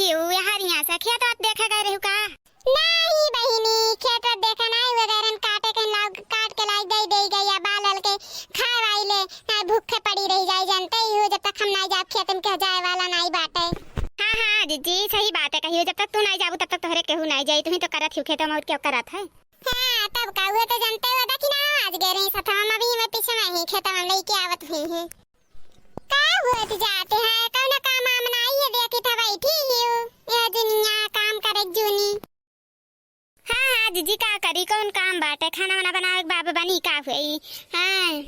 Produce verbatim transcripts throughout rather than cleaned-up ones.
यू, यहाँ रिया से खेत वेत देखे गए रहू का? नाहीं बहिनी, खेत वेत देखे नाहीं, उ गए रहन काटे के, लाव, काट के लाई दे, दे गई, बाल वाल के खाए वाई ले, ना भूखे पड़ी रही जाई, जानते ही हो, जब तक हम नाहीं जाब खेत में केहू जाए वाला नाहीं बाटे। हाँ, हाँ, जिज्जी, सही बात है, कहियो जब तक तू नाहीं जाबू, तब तक तोहरे केहू नाहीं जाई, तू ही तो करत ही खेत में, और क्या करत है? हाँ, तब का हुआ तो जानते हो, देखी ना, आज गए रही सथवा में, अभी मैं पीछे में ही खेत में लेके आवत हुई है। का होत जात है? कौनो काम वाम नाई है, देखी था बैठी ही हूँ। यह दुनिया काम करे जूनी। हाँ, हाँ, जिज्जी का करी, कौन काम बाटे? खाना वाना बनावे के बाबा बनी का हुई? हाँ।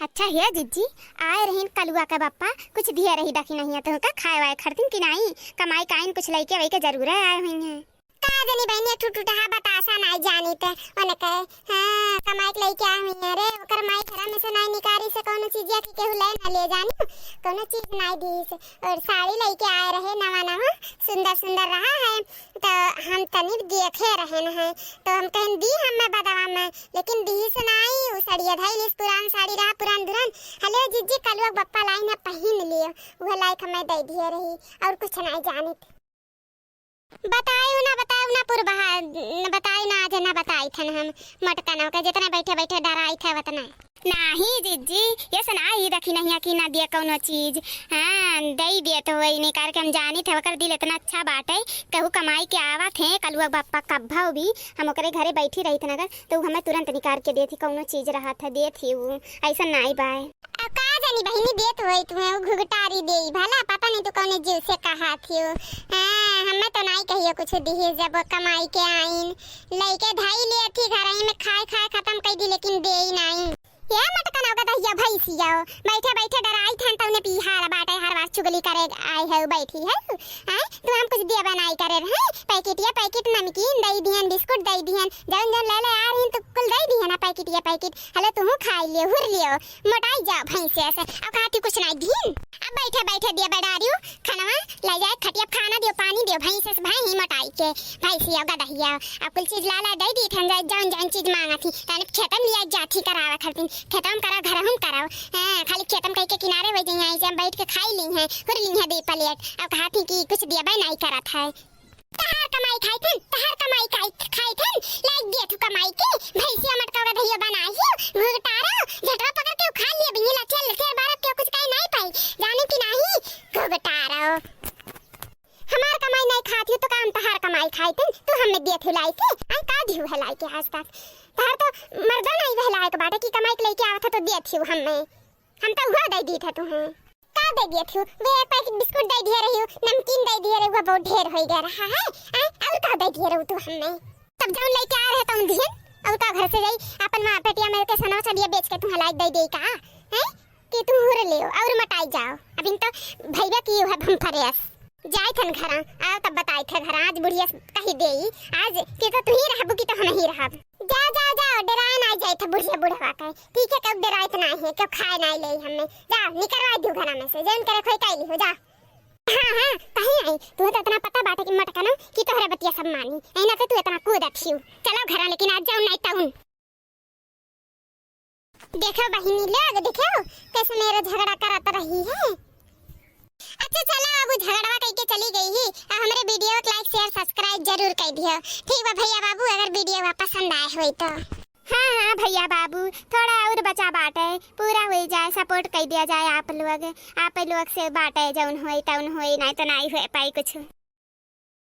अच्छा हे जिज्जी, आए रहीन कलुआ के बप्पा, कुछ दिहे रही दखिनहिया तुहका खाए वाए खरतिन कि नाई? कमाई काइन कुछ लइके वइके जरूर आए हुई हैं। का जनी बहिनी, एक ठो टूटहा बतासा नाई जानित, ओने कहे, हाँ, कमाई के लइके आए हुई है रे, ओकर माई घरा में से नाई निकारी से कौनो चीजिया की केहू ले ना ले जानी, कौनो चीज नाई दीस। और साड़ी लइके आए रहे नवा नवा, सुंदर सुंदर रहा है, तो हम तनी देखे रहे न है, तो हम कहन दी हमें बदवा में, लेकिन दीस नाई, उ सड़िया धइलिस, पुरान साड़ी रहा, पुरान दुरान। हले जिज्जी, कलुआ के बप्पा लाई ना पहिन लियो, वह लायक हमें दे दिए रही, और कुछ नाई जानित। बतायु ना, बतायु ना पुरबहा, न बतायु ना, आज ना बताई थन हम, मटकनों के जितने बैठे बैठे डराई थे उतना। नाही जिज्जी, ये सुना ही रखी नहीं कि ना दिया कौनो चीज। हाँ, दई दिया तो वही नहीं करके हम जानी थे, ओकर दिल इतना अच्छा बाटे, कहू कमाई के आवा थे, कलुआ बप्पा कब्भा भी, हम ओकरे घरे बैठी रही थे नगर, तो उ हमें तुरंत निकाल के देती, कौनो चीज रहा था, देती उ, ऐसा नाई बाय। अब का जानी बहिनी देत होई तुहे, उ घुघटारी देई भला, पता नहीं तू कौने जीव से कहा थियो। हाँ, हमें तो नाई कहियो कुछ दिहे, जब कमाई के आइन, लइके धई ले थी घर में खाए खाए खत्म कर दी, लेकिन देई नाई। ये मटकनों का दहिया भैंसिया, बैठे बैठे डराई थन तौने पीहार बाटे, हर बार चुगली करे आए है, बैठी है। हैं? तू हम कुछ दिया बनाई करे रहे, पैकेटिया पैकेट नमकीन दई दिहन, बिस्कुट दई दिहन, जौन जौन ले ले आ रही तो कुल दई दिहन ना पैकेटिया पैकेट। हले तुहू खाई लियो, हुर लियो, मोटाई जाओ भैंसे से। अब कहती कुछ नाई दीन। अब बैठे बैठे दिया बडारियो, खानवा ले जाए खटिया, खाना दियो, पानी दियो, भैंसे से भैं ही मोटाई के, भैंसिया गदहिया। अब कुल चीज लाला दई दी थन, जौन जौन चीज मांगा थी, तने खेतम लिया जाथी करावा खरतीन, खेतम करा, घर हम कराओ। हाँ, खाली खेतम कह के किनारे हो जाइए, ऐसे हम बैठ के खाई ली हैं, हुर ली हैं दे प्लेट। अब कहा थी कि कुछ दिया बे नाई करत है। तहार कमाई खाई थन, तहार कमाई खाई, खाई थन, लाइक दिया तू कमाई के, भैंसिया मटका का दहिया बनाई हो, घुघटारो, झटवा पकड़ के उखाड़ लिया, बिंगी लठिया लठिया बारत के कुछ कहे नाई पाई, जाने कि नाई, घुघटारो। हमार कमाई नाई खाती हो तो का हम तहार कमाई खाई थन, तू हमें दिया थे लाई के, आई का दिहू है लाई के आज तक, तहार तो मर्दा नाई वह लायक बाटे कि कमाई के लेके आवत है तो दिया थी हमें। हम तो उहा दे दी था तुहें। का दे दिए थू? वे एक पैकेट बिस्कुट दे दिए रही हो, नमकीन दे दिए रही हो, बहुत ढेर हो गया रहा है। आय, और का दे दिए रहू तू हमें? तब जौन लेके आ रहे तौन दिहन, और का घर से जाई, अपन माँ पेटिया में के सनवा चलिए बेच के तुहें लायक दे दे का? हैं? कि तू हुर ले और मटाई जाओ। अब इन तो भैया की है भम फरेस। जाए थन घरा, आओ तब बताए थे घरा, आज बुढ़िया कही देई, आज कि तो तू ही रहबू कि तो हम ही रहब। जा, जा, जा, डराए ना जाए थे बुढ़िया बुढ़वा के। ठीक है, क्यों डराए इतना है, क्यों खाए ना ले हमें। जा, निकलवा दू घरा में से, जौन करे खोई काई ली हो, जा। हाँ, हाँ, कहीं आई, तू तो इतना पता बाटे कि मटकनो कि तोहरे बतिया सब मानी, ऐना तो तू इतना कूदत हियो। चलो घरा, लेकिन आज जाऊँ नहीं तउन। देखो बहिनी लोग, देखो कैसे मेरे झगड़ा करत रही है। अच्छा चलो, अब उ झगड़वा कइके चली गई ही। आ हमरे video को like, share, subscribe जरूर कर दियो। ठीक बा भैया बाबू, अगर video वा पसंद आए होई तो। हाँ, हाँ भैया बाबू, थोड़ा और बचा बाटे, पूरा हो जाए, support कर दिया जाए आप लोग। आप लोग से बाटे जौन होई तौन होई, नहीं तो नहीं हो पाई कुछ।